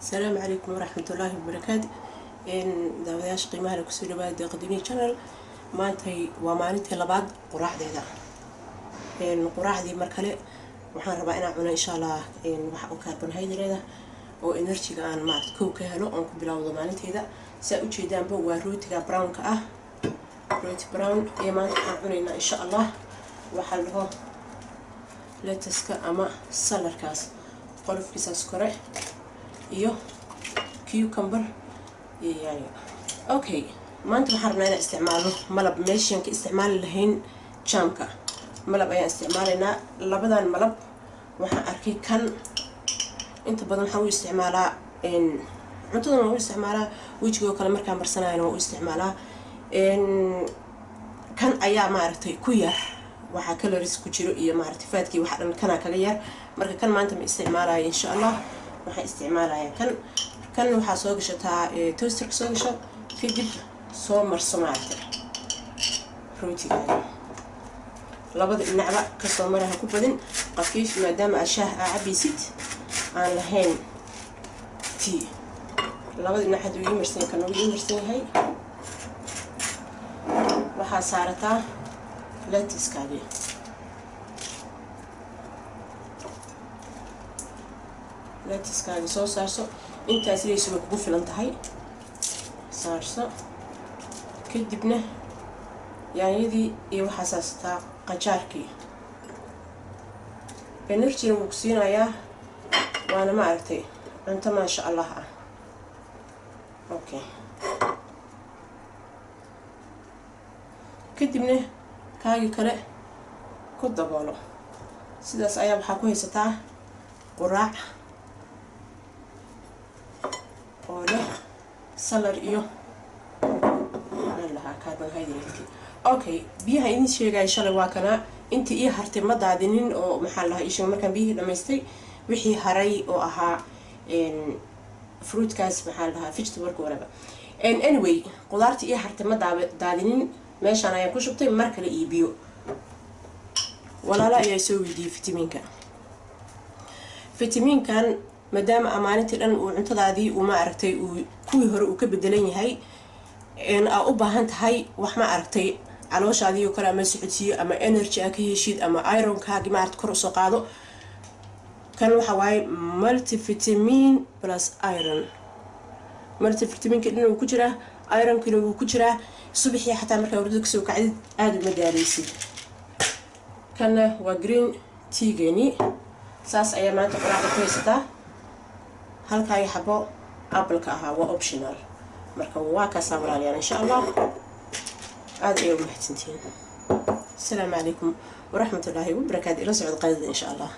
Asalaamu calaykum waraxmatullaahi wabarakaatu. Daawadayaasha qiimaha le, kusoo dhawaada Deeqaduni Channel. Maantay waa maalintii labaad quraacdeeda. Quraacdii mar kale waxaan rabaa inaan cuno, insha Allah, waxa oo carbohydrate oo energyga aan maarata kow ka helo oon ku bilowdo maalinteeda. Saa ujeedaanba, waa rootiga brownka ah, rooti brown. Iyo maanta waxaan cunaynaa, insha Allah, waxaa la dhaho lettuceka ama saladkaas qolofkiisaas kore iyo cucumber iyo yaanyo. Okay, maanta waxaan rabnaa inaan isticmaalo malab. Meeshaan ka isticmaali lahayn jamka, malab ayaan isticmaalaynaa. Labadan malab waxaan arkay kan inta badan waxaan u isticmaalaa cuntadan, waan u isticmaalaa wejigoo kale markaan marsanayana waan u isticmaalaa. Kan ayaa maaragtay ku yar waxaa calories ku jiro iyo maaragtay fatkii waxa dhan kanaa kaga yar. Marka kan maanta ma isticmaalayo, insha Allah. Waxaan isticmaalayaa kan. Kan waxaa soo gashataa toasterka, soo gasho, kadib soo marso maaragtay rootigaaga labada dhinacba kasoo mara. Ha ku badin, qafiif, maadaama aad shaah aa cabaysid aan lahayn tea. Labada dhinac hadduu ii marsan, kan ugu ii marsan yahay, waxaa saarataa lettucekaagii. Lettucekaagi soo saarso, intaas leysu way kugu filan tahay. Saarso, kadibna yaanyadii iyo waxaa saarsataa qajaarkii. Energyna wuu ku siinayaa, waana ma aragtay cunto maasha Allah ah. Okay, kadibna kaagii kale ku daboolo. Sidaas ayaa waxaa ku haysataa quraac oo leh salad iyo maxaan lahaa carbohydrate. Okay, biyaha idin sheegaya shalay waa kanaa. Intii ii hartay ma daadinin oo maxaa lahaa ii sheegay markaan biyihii dhamaystay wixii haray oo ahaa fruitkaas, maxaa la dhahaa, vegetable whatever. Anyway, qudaartii ii hartay ma daadinin, meeshaan ayaan ku shubtay mar kale iyo biyo. Walaala ayaa soo weydiiyey fitamiinka. Fitamiinkan maadaama amaalintii dhan uu cuntadaadii uu ma aragtay uu kuwii hore uu ka bedelan yahay, aa u baahan tahay wax ma aragtay calooshaadii oo kale ama socodsiiyo ama energy aa ka heshid ama ironkaagi maarata kor usoo qaado, kan waxa waaye multivitamin plus iron. Multivitaminka dhan wuu ku jiraa, ironkina wuu ku jiraa. Subaxii xataa markaa hurdada kasoo kacdid aada uma daaleysid. Kanna waa green teageeni. Saas ayaa maanta quraacda ku haysataa. Halkaayo xabo appleka ahaa waa optional. Marka waa kaasaa, walaalyaal, insha Allah. Aada ayaa u mahadsantihiin. Asalaamu calaykum waraxmatullaahi wabarakaatu. Ila socod qadada, insha Allah.